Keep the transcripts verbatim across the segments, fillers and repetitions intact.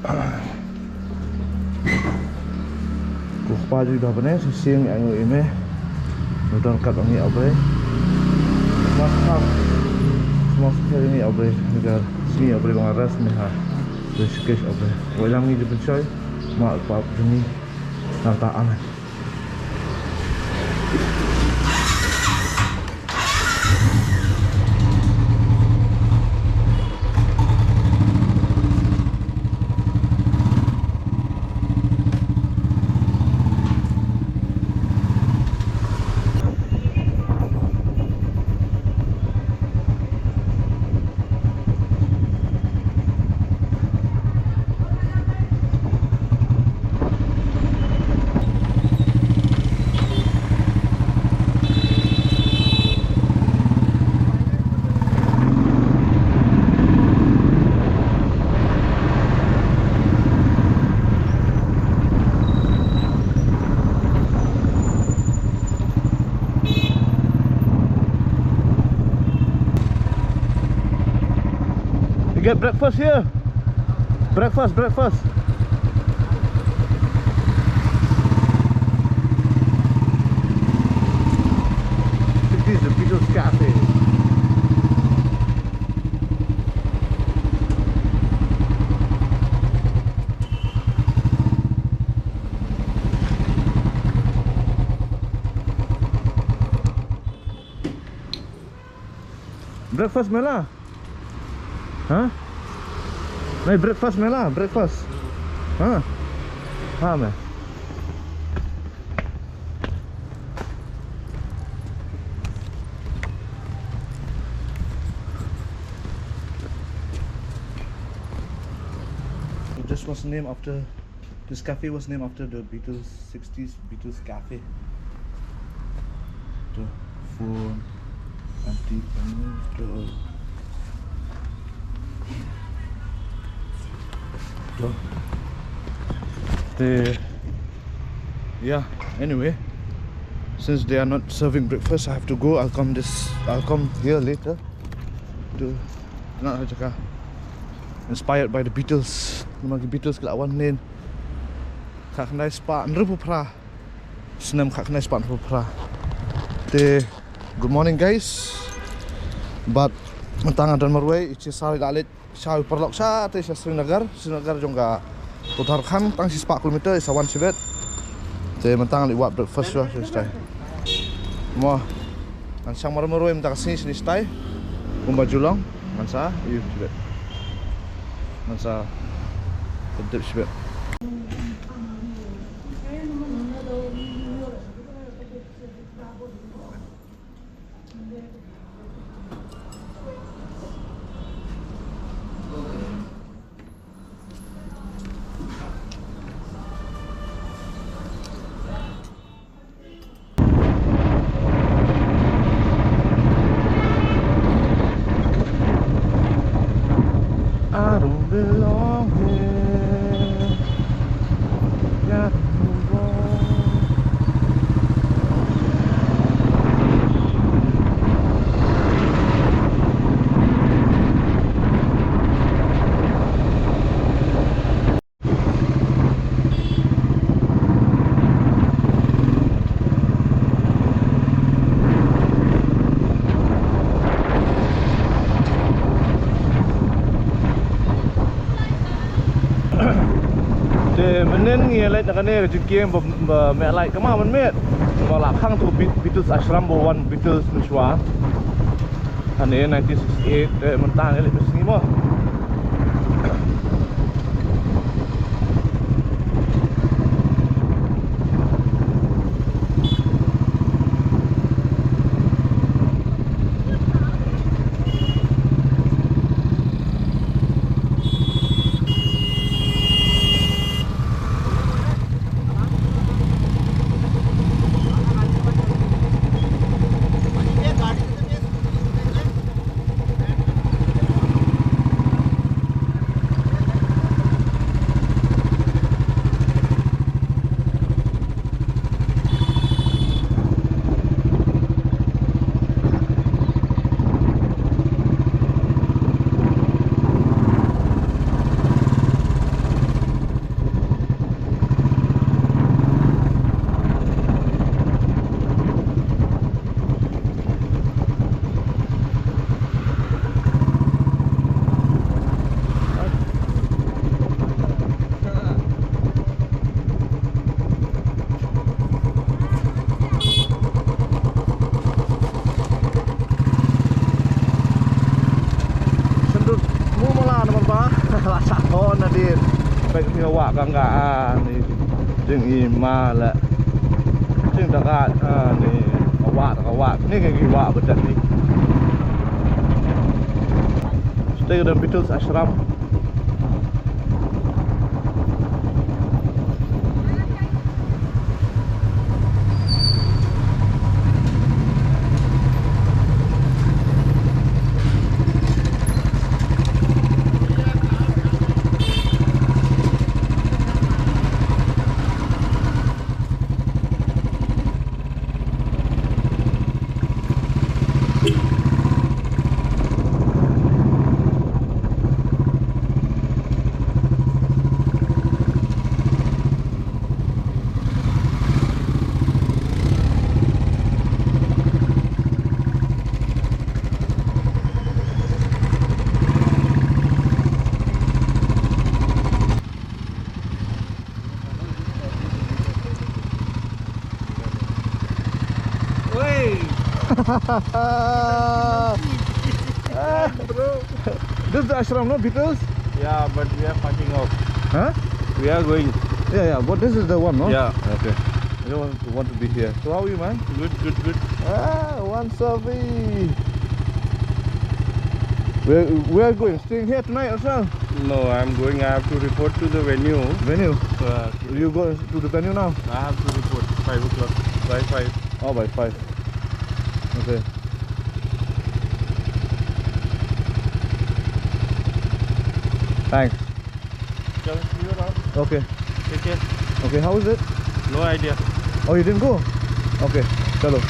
Ko kpa ju da bane, shisien ngi ïa ngi ïa me. Ngi don kat ba ngi ïa u brei. Mas hap. Mas kher ngi ïa u brei. Ngi ka sngi ïa u brei ba nga rest ne ha. Rest case ïa u brei. Wei lam ngi ju pynshoi. Ma pa ju ngi. Nangta amen. You get breakfast here? Breakfast, breakfast. It is the Beatles Cafe. Breakfast mela? Huh? Nahi, breakfast mela, breakfast. Huh? Ha me. This was named after This cafe was named after the Beatles, sixties Beatles cafe. The phone, antique, the, the, yeah, anyway, since they are not serving breakfast, I have to go. I'll come this, I'll come here later. To, na jaka. Inspired by the Beatles. Namar ki Beatles ki la wan nen. Khatkhyndai spah hynriewphew phra. Snem khatkhyndai spah hynriewphew phra. Te, good morning guys. Bad mynta nga don marwei, i Cesar i la leit sha u paralok sha te sha Srinagar, Srinagar jong ka Uttarakhand, tang shispah kilometer, i sa wan shibit. Te mynta ngi la wad breakfast shuwa sha stai. Mo. Ngan shang marwei marwei mynta ka sngi shane stai. Kumba ju long, ngan sa ïoh shibit. Ngan sa pyntip shibit. I don't belong here. Gotta move on. Te mynnin ngi leit na kane ka jingkieng ba, ba me lait kama mynmiet. Ba la khang tu Beat-, Beatles Ashram ba wan Beatles mynshuwa. Hane nineteen sixty-eight, eh, mynta ngi leit mynsngi mo. Ka la sah thon na dien. Peit ki wah Ganga, ah, ni jingim ma la. Jingdagat, ah, ni ka wah, ka wah. Ni ki wah bedak ni. Stay the Beatles Ashram. Oi! Bro. This is the ashram, no? Beatles? Yeah, but we are parking out. Huh? We are going. Yeah, yeah, but this is the one, no? Yeah. Okay. I don't want to, want to be here. So how are you, man? Good, good, good. Ah, one selfie. Where, where are you going? Staying here tonight as well? No, I'm going. I have to report to the venue. Venue? So, uh, You go to the venue now? I have to report five o'clock. By five. Oh, by five. Okay. Thanks. Chalo, see you around. Okay. Take care. Okay, how is it? No idea. Oh, you didn't go? Okay. Chalo.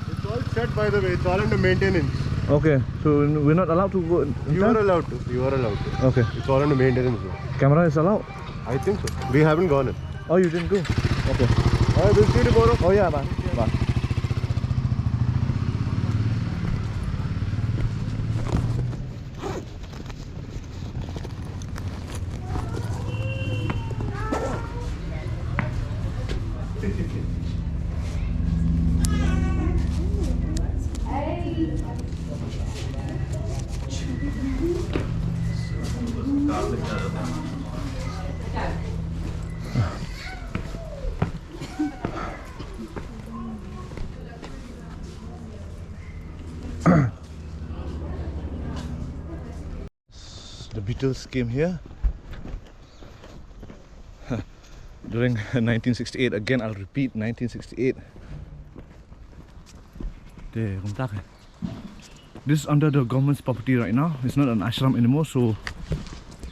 It's all shut, by the way. It's all under maintenance. Okay. So we're not allowed to go inside? You are allowed to. You are allowed to. Okay. It's all under maintenance now. Camera is allowed? I think so. We haven't gone in. Oh, you didn't go? Okay. All right, we'll see you tomorrow. Oh, yeah, bye. Bye. The Beatles came here during nineteen sixty-eight. Again, I'll repeat, nineteen sixty-eight. Te, kumta ke. This is under the government's property right now. It's not an ashram anymore, so,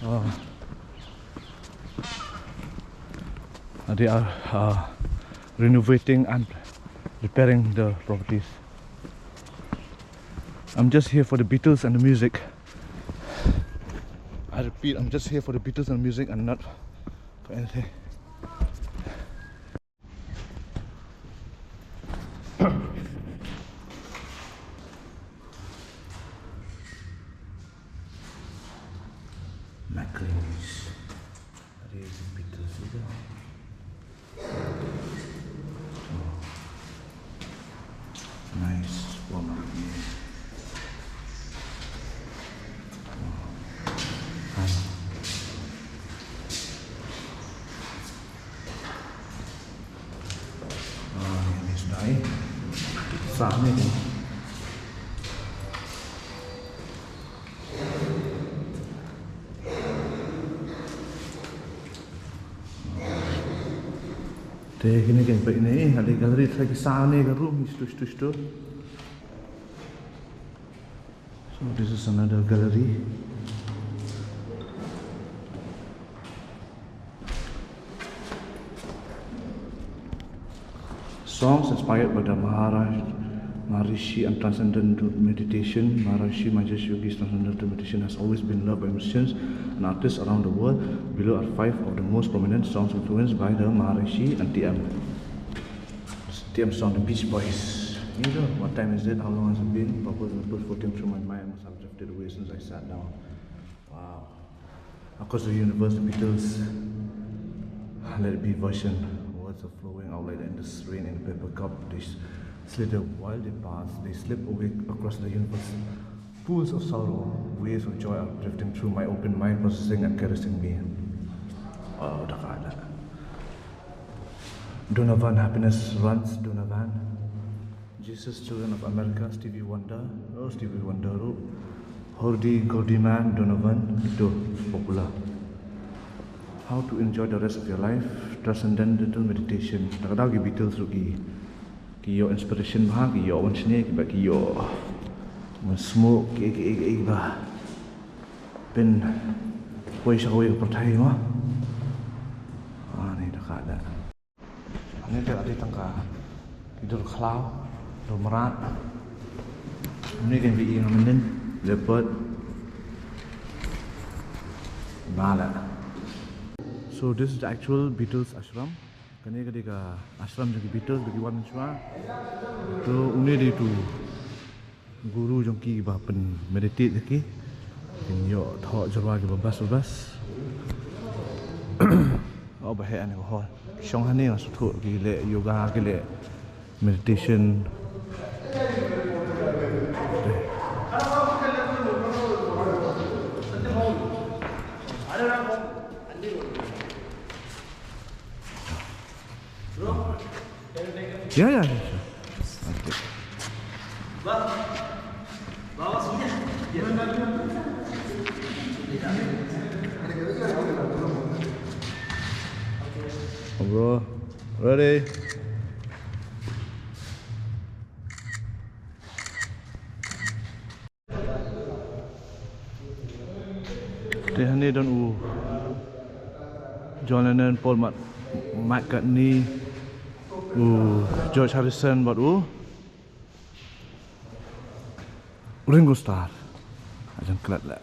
uh, they are, uh, renovating and repairing the properties. I'm just here for the Beatles and the music. I repeat, I'm just here for the Beatles and music and not for anything. Maclean's. Ada Beatles juga. Oh. Nice. Warm up. Oh. Hi. Ah, ni, ni sudah, eh. Sah ni, ni. Te kine ki peit ne, ha gallery, te ki sah ne ka room, isto, isto, isto. So this is another gallery. Songs inspired by the Maharaj, Maharishi and transcendental meditation. Maharishi Mahesh Yogi's transcendental meditation has always been loved by musicians and artists around the world. Below are five of the most prominent songs influenced by the Maharishi and T M. T M song, The Beach Boys. You know, what time is it? How long has it been? Purple, purple floating through my mind must have drifted away since I sat down. Wow. Across the universe, the Beatles. Let it be version. Words are flowing out like the endless rain in a paper cup. They s-, slither while they pass. They slip away across the universe. Pools of sorrow. Grace of joy uplifting through my open mind, possessing and caressing me. Oh, da ka da. Donovan, happiness runs Donovan. Jesus, Children of America, Stevie Wonder, oh, Stevie Wonder ruh. Hordy, Gordy Man, Donovan, ito, popular. How to enjoy the rest of your life, transcendental meditation. Da ka daw ki Beatles ruh ki, ki ïoh inspiration bha, ki ïoh wan shane, kiba ki ïoh wan smoke, ki, ki, ki, kiba pynpoi sha kawei ka pyrthei mo. Ah, ni da ka da. Ani te la dei tang ka, ki dur khlaw, dur mrad. Ni kan bi ïing mynnin, leopard. Ba la. So this is the actual Beatles ashram. Kane ka dei ka ashram jong ki Beatles ba ki wan mynshuwa. To une dei uto u guru jong ki ba pyn meditate ïa ki. Kin ïoh thoh jyrwa kiba bas ba bas. Oh, ba heh ane ka hall. Ki shong hangne, nga sngewthuh ki leh yoga, ki leh meditation. Yeah, yeah, yeah, sure. Okay. Bro, ready? Te hangne don u John Lennon, Paul Mat-, McCartney, u George Harrison bad u Ringo Starr. Ajan klet la.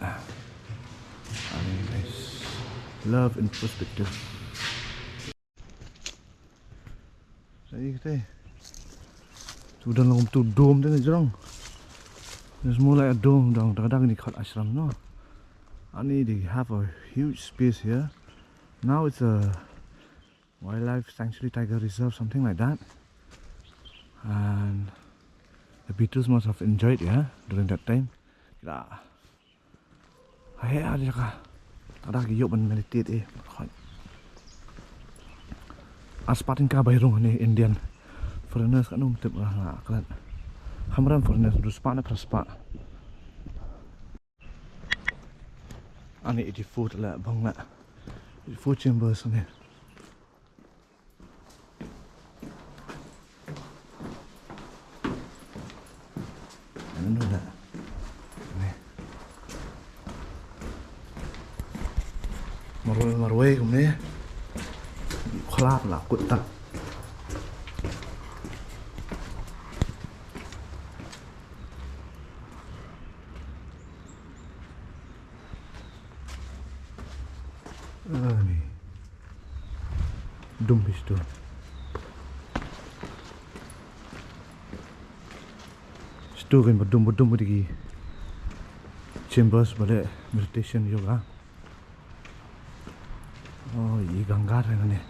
Love in perspective. Sa ïa kata. Tu don long tu dome te na jrong. There's more like a dome down. Da ka dang ni khat ashram no. Ani they have a huge space here. Now it's a wildlife sanctuary, tiger reserve, something like that. And the Beatles must have enjoyed, yeah, during that time. Yeah. Hai, ada ka. Ada ki ïoh ban meditate eh. Khoi. Aspat in ka bai rung ni Indian. Foreigners kan um tip lah lah klan. Hamram foreigners du spa na pra spa. Ani eighty-four la bang la. Eighty-four chambers ni. Ano na? Ni. Marwei, marwei kumne. Khlap la kut tak. Ani. Dum bistu. Stu kan badum badum digi. Chambers bale meditation yoga. Oh, i Ganga hai ne.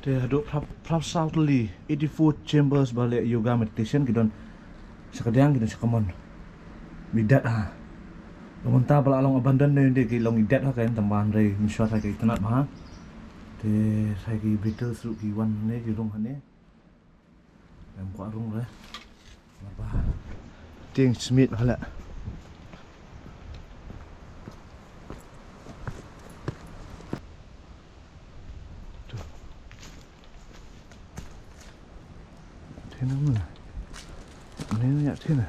Te haduh phrap, phrap saw tylli, eighty-four chambers ba leh yoga meditation ki don sha kadiang, ki don sha kamon. Bidat ha. Ba mynta ba la long abandon ne de ki long idat ha, ka tang ba hynrei mynshuwa ki itynnad bha. Te sa ki Beatles ruh ki wan ne ki rung ha ne. Em kwah rung re. Ba. Tieng smit hala. Tu. Thena mana? Mana ya thena?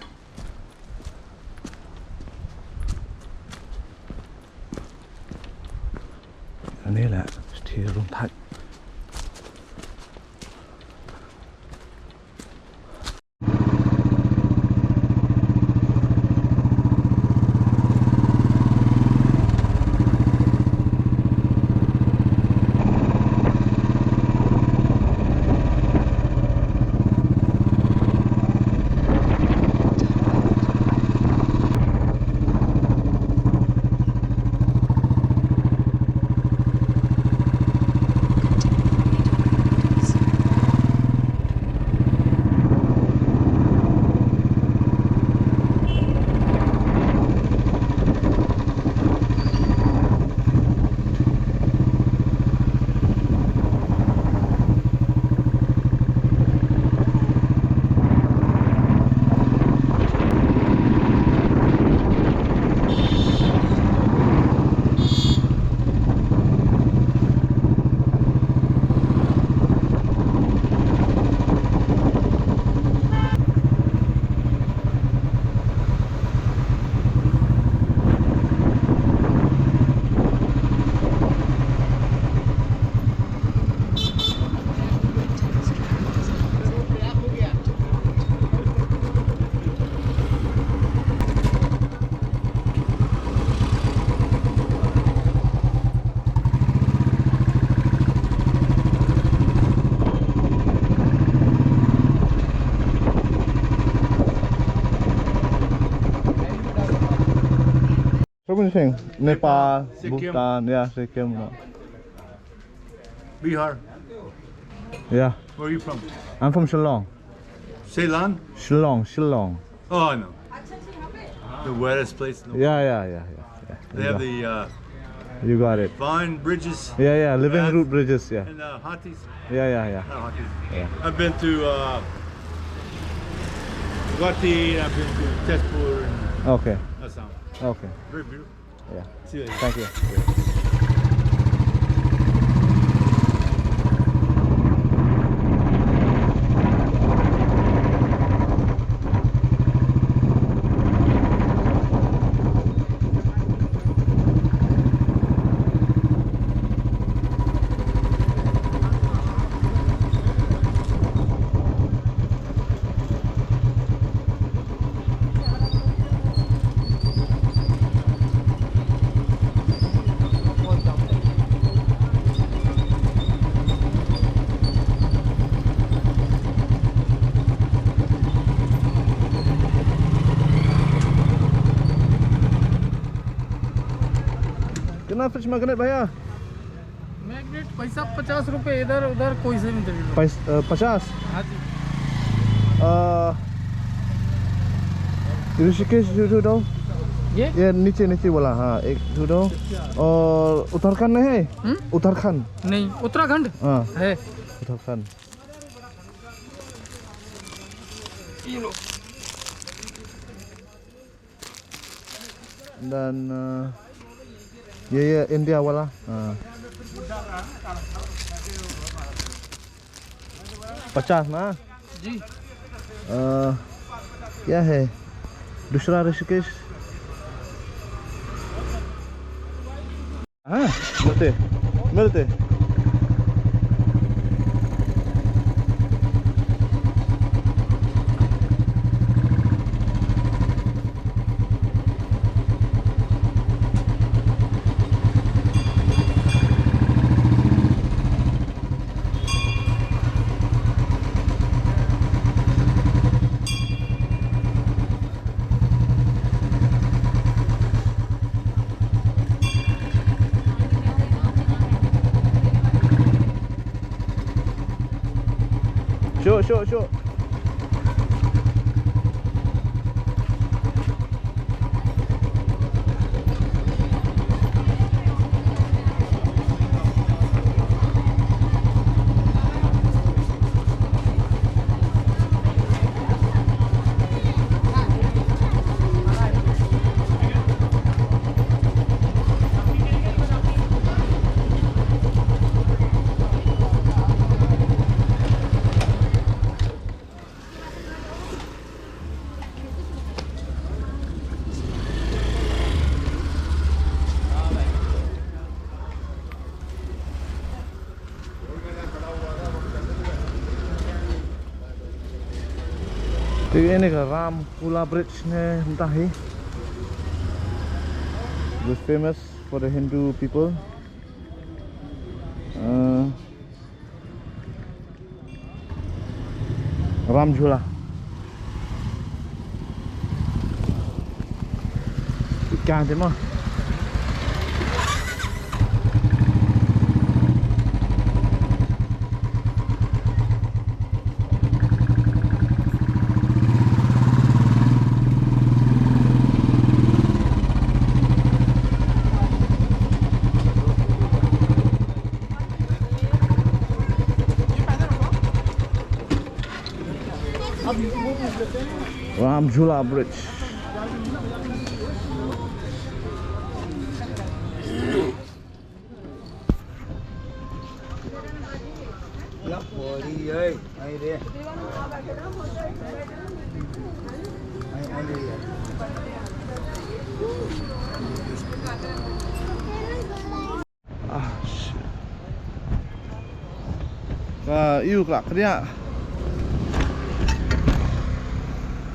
Ani la, thena rung thak. Everything. Nepal, Nepal, Sikkim. Bhutan, yeah, Sikkim. No. Bihar. Yeah. Where are you from? I'm from Shillong. Ceylon? Shillong, Shillong. Oh, I know. The wettest place in the world. Yeah, yeah, yeah, yeah, yeah. They have the, uh, you got it. Vine bridges. Yeah, yeah, living root bridges, yeah. And, uh, hathis. Yeah, yeah, yeah. Not hathis. Yeah. I've been to, uh, Guwahati, I've been to Tezpur and, okay, Assam. Okay. Very beautiful. Yeah. See you later. Thank you. कितना fridge magnet भैया? मैग्नेट पैसा पचास रुपए, इधर उधर कोई से भी दे दो। पैस-, अ, पचास? हाँ जी। अ, ऋषिकेश जो, जो दो? ये? ये नीचे, नीचे वाला, हाँ, एक जो दो। और उत्तराखंड में है? हम्म? उत्तराखंड। नहीं, उत्तराखंड? हाँ। है। उत्तराखंड। Dan, uh, ये, ये इंडिया वाला। हाँ। पचास ना? जी। अ, क्या है? दूसरा ऋषिकेश। हाँ, मिलते, मिलते। Shuh, shuh, shuh. Te ïa kane ka Ramjula Bridge ne mynta hi, was famous for the Hindu people. Uh, Ramjula. Ikan te mo. Ramjula Bridge. Ah, shit. Ka ïu ka la kdiah.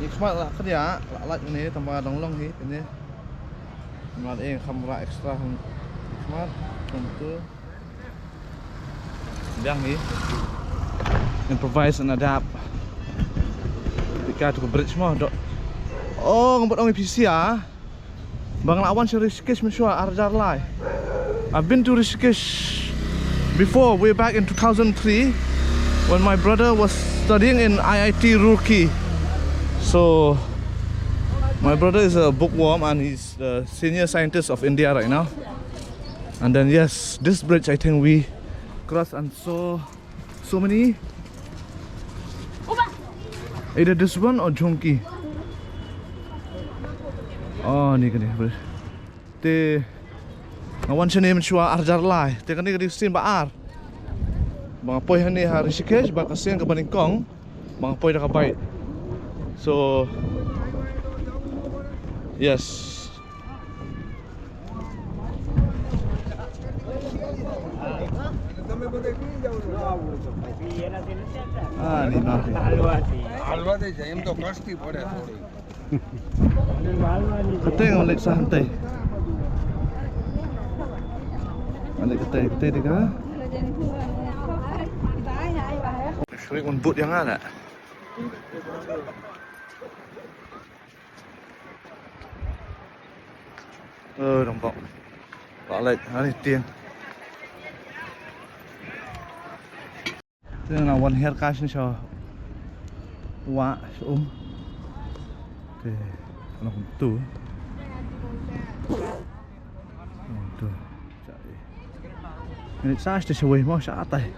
Ïa khmat la kdiah, la lait ne tang ba dang long hi ne. Mat eng kham ra extra kham. Mat kham tu. Biang hi. Improvise and adapt. Pika tu ka bridge mo dok. Oh, ngam pat ong ïa phi sha. Ba nga la wan sha Rishikesh mynshuwa ar hajar lai. I've been to Rishikesh before, way back in two thousand three, when my brother was studying in I I T Roorkee. So, my brother is a bookworm and he's the senior scientist of India right now. And then, yes, this bridge, I think we crossed and saw so many. Either this one or Jhongki. Oh, ni kane bridge. Te nga wan shane mynshuwa ar hajar lai. Te kane ka dei ka sien ba ar ba nga poi hangne ha Rishikesh, bad ka sien kaba nyngkong ba nga poi da ka bike. So, yes. Ah, ni na. Katei nga leit sa hangtei. Nga leit katei, katei te ka. Shrik un but ïa nga na. Eh, dong bok. Bok leit, ani tieng. Te nga wan hiar ka sha wah sha um. Te, ano kum tu. Kum tu. Ini sa sha wei mo sha atai.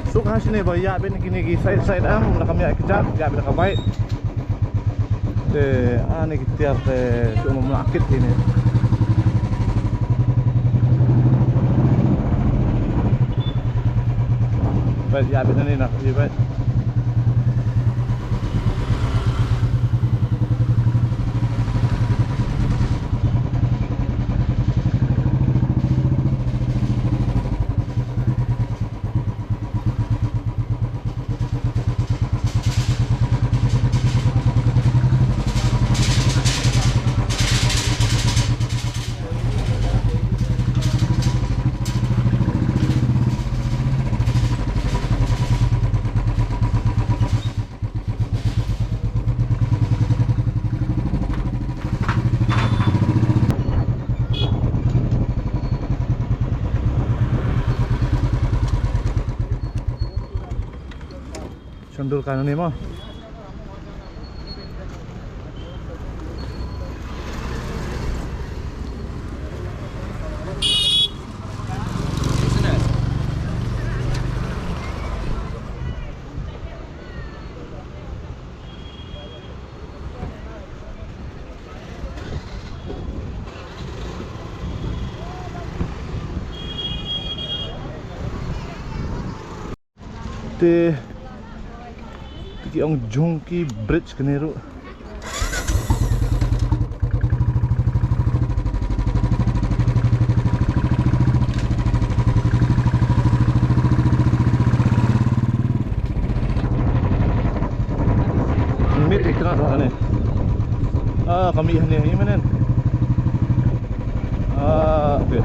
Suk ha shane ba ïa bad kine ki side side am, la kam ïa ki jab, ïa bad ka bai. Te, ani ki tiar te, shu mom la kit kine. Bad ïa bad ni na, ïa bad. Shon dur ka nane mo. Te, te ki ong Jhongki Bridge kane ruh. Mih ïa ka ne. Ah, ka mih hangne, ïa mynnin. Ah, okay.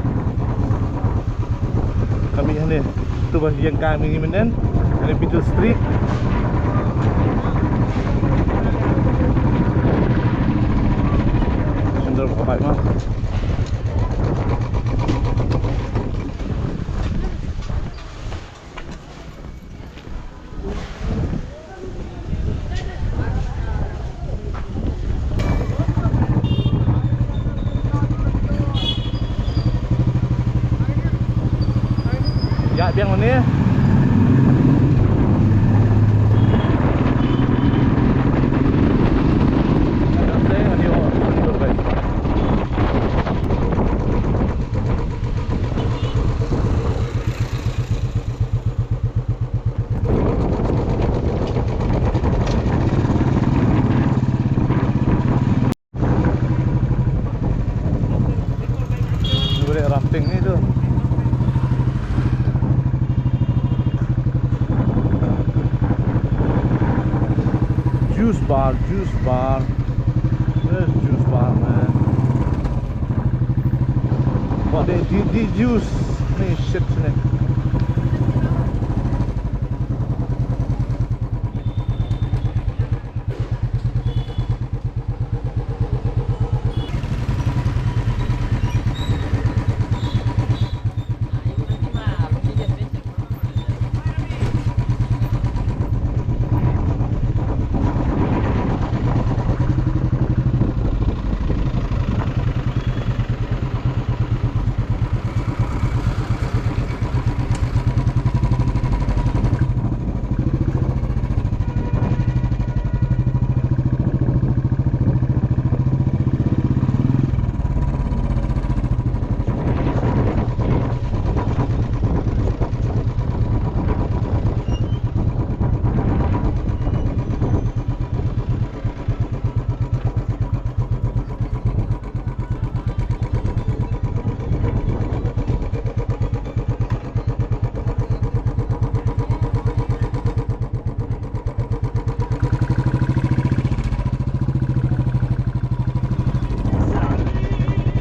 Ka mih hangne. Tu ba ïeng ka mih mynnin. Hangne Beatty Street. Ka bike ma. Ïa biang mane. Boleh rafting ni tu. Juice bar, juice bar. Where's juice bar, man? What they, they, they juice ni shit ni.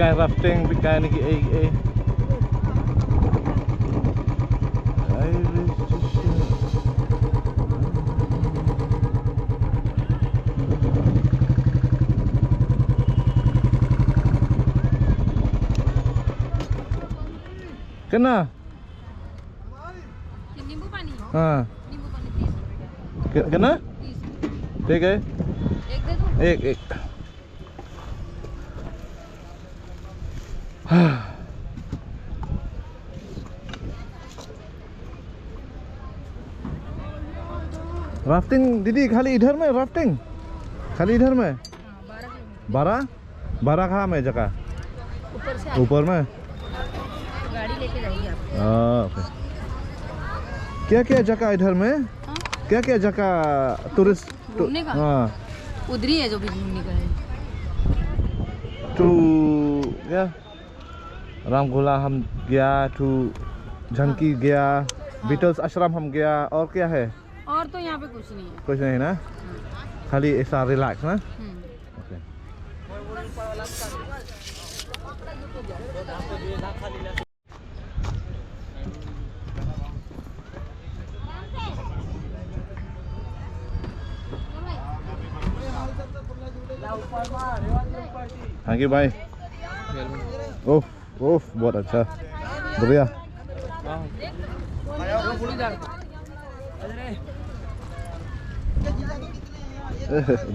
Kai rafting, kai ni ki ei ei. Railway station. Kena? ये नींबू पानी। हाँ। नींबू पानी तीस रुपए का। के-, कितना? तीस रुपए। ठीक है। एक दे दूँ? एक, एक। राफ्टिंग दीदी, खाली इधर में राफ्टिंग? खाली इधर में? हाँ, बारह किलोमीटर। बारह? बारह कहाँ में जगह? ऊपर से आगे। ऊपर में? गाड़ी लेके जाएगी आपको। हाँ, ओके। क्या क्या जगह इधर में? हाँ? क्या क्या जगह टूरिस्ट? घूमने का? हाँ। उधर ही है जो भी घूमने का है। तो क्या? रामघोला हम गया, तो झांकी हाँ। गया, हाँ। बीटल्स आश्रम हम गया, और क्या है? और तो यहाँ पे कुछ नहीं है। कुछ नहीं ना? खाली ऐसा रिलैक्स ना? Hmm. Okay. Thank you, bhai. Welcome. Oh. ओफ, बहुत अच्छा। बढ़िया।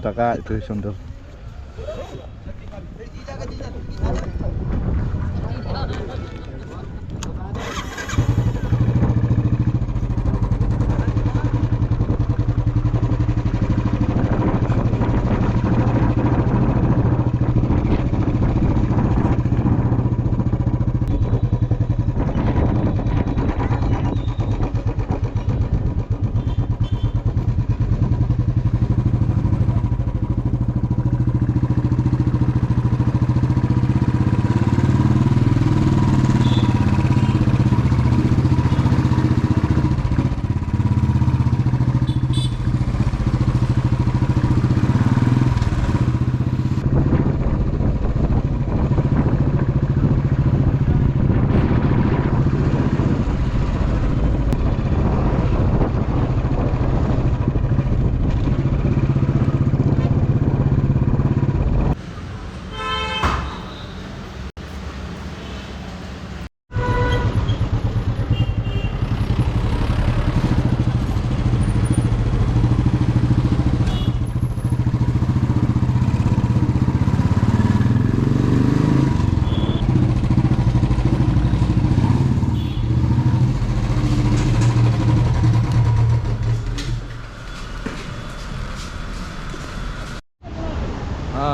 Daka itu sundar.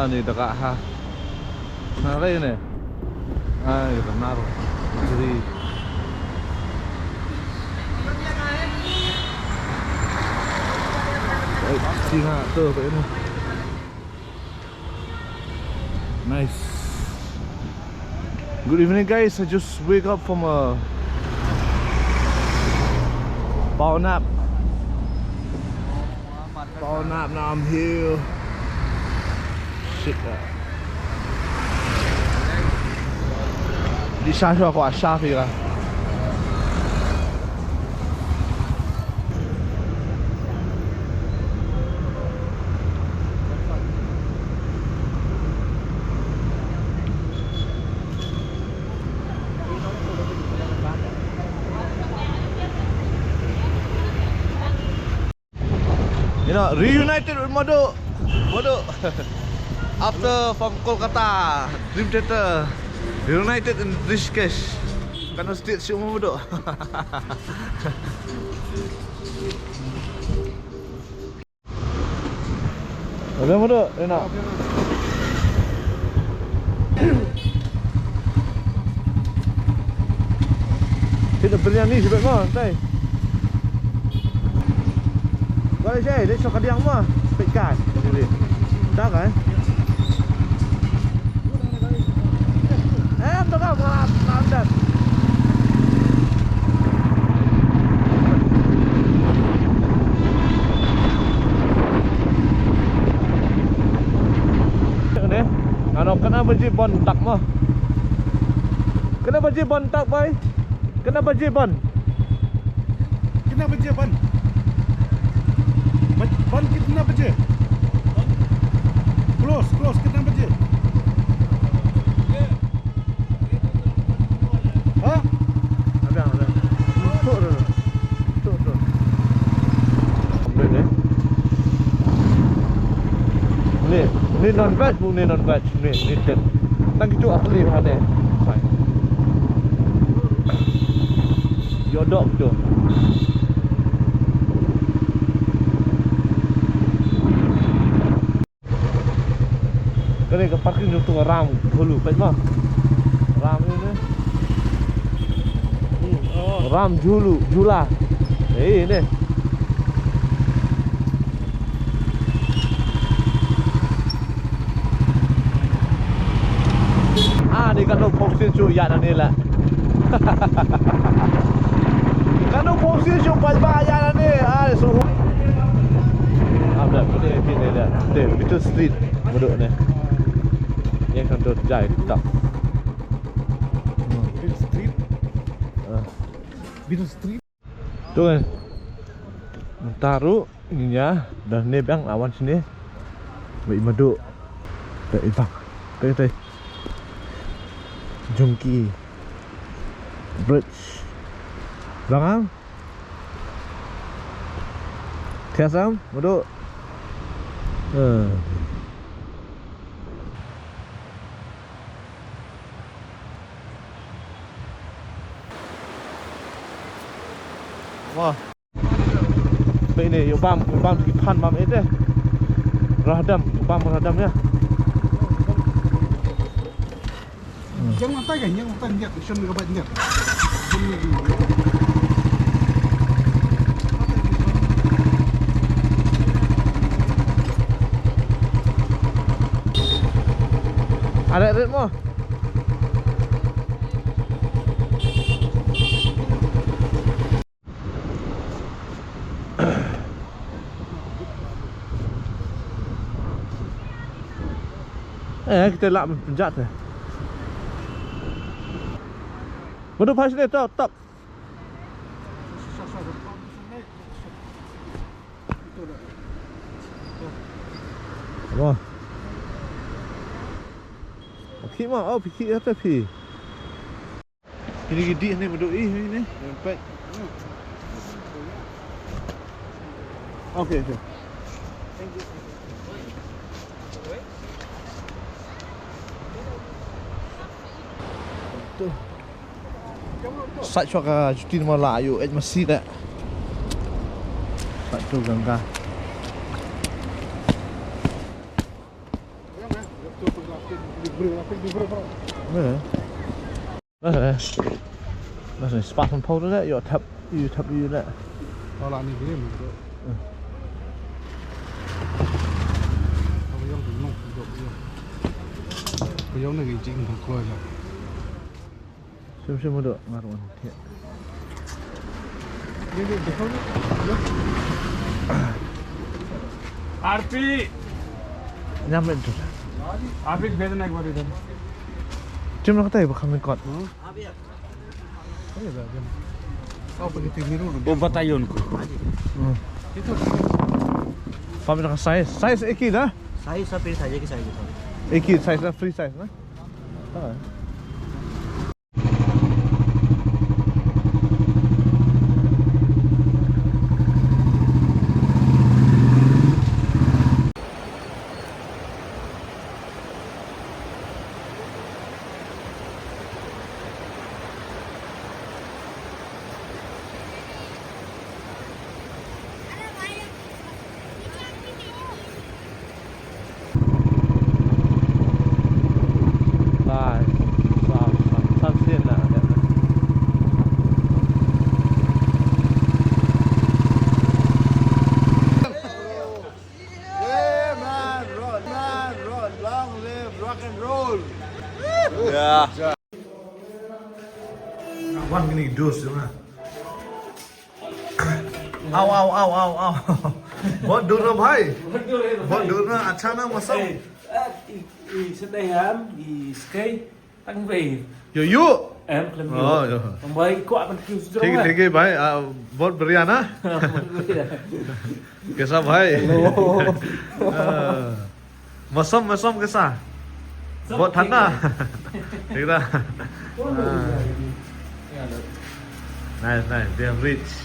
Ani da ka ha. Na re ne. Ai, ka nar. Jadi. Ai, singa tu, apa ini? Nice. Good evening, guys. I just wake up from a power nap. Power nap, now I'm here. Shit, uh. Di sha sha ko sha fi ka. You know, reunited with Madu. Madu. After from Kolkata, Dream Theater, reunited in Rishikesh. Kano state si Madu. Ada Madu, enak. Kita biryani sebab mo, tai. Kau dah saya, dia suka dia mo. Pekat. Dah kan? Eh, betul kan? Malam, malam dah. Ni, ano, kena baje bon tak mo. Kena baje bon tak, boy. Kena baje bon. Kena baje bon. Ba-, bon kena baje. Close, close, kena baje. Ha? Ada, ada. Tuh, tuh, tuh. Tuh, tuh. Ni, ni non veg, ni non veg. Ni, ni ten. Tang kitu asli hane. Sai. Yodok tu. Kane ka parking jong tu Ram Jhulu, peit mo. Ram ni ne. Ram Jhulu, Jhula. Eh, ne. Ah, ni katno phong sien shu ïa na ni la. Katno phong sien shu pat ba ïa na ni. Ah, so. Ah, dah, ni, ni, ni, ni. Ni, Beatty Street. Muduk ni. Ni kan tu jai tak. Beatty Street. Ah. Beatty Street. Tu kan. Taruh ni ya, dah ni bang awan sini. Baik madu. Tak itu. Tak itu. Jungki. Bridge. Bang am. Thiasam, madu. Eh. Wah. Baik ni, yuk bam, yuk bam ki phan bam ite. Rahdam, bam rahdam ya. Yang mata kan, yang mata niat, shon ka ba niat. Ada rit mo. Eh, kita lak penjat eh. Madu pas ni top, top. Apa? Phi ma, oh, phi kata phi. Ini gidi ni, madu ih ni, ni. Nampak. Okay, okay. Tu. Sait shuwa ka juti namar la ïoh eit masi da. Sait tu Ganga. Bro, aku di bro, bro. Mana? Mana? Mana? Spartan powder dah, yuk tap, yuk tap, yuk dah. Kalau ni boleh, bro. Kalau yang tu, no, bro, bro. Kalau yang ni, jing, bro, keluar je. Sim sim mudo ngarwan. RP. Nyam itu. RP को भेजना एक बार इधर। Tim nak kata apa kami kot? वो बताइए उनको। Hmm. Itu. Pam nak size, size एक ही ना? Size सब free size, एक ही size है। एक ही size ना, free size ना? हाँ. Yeah, man, rock, man, rock, long live rock and roll. Yeah. One minute, dos, you know. Au, au, au, au, au. बहुत दूर है भाई। बहुत दूर है भाई। बहुत दूर ना, अच्छा ना मौसम। ए, ए, i, i, sedai ham, i, skai, tang vei. Yo, yo। Em, khlem yo। Oh, yo। Tang vei, ko akan kiu sejrong ठीक है, lah। ठीक है भाई, आ, बहुत बढ़िया ना। बहुत बढ़िया। कैसा भाई? Hello। हाँ। मौसम, मौसम कैसा? सब बहुत ठीक ठंडा। है। ठीक ना? कौन लोग हाँ। इधर आए? ये आ लो। Nice, nice, they have reached।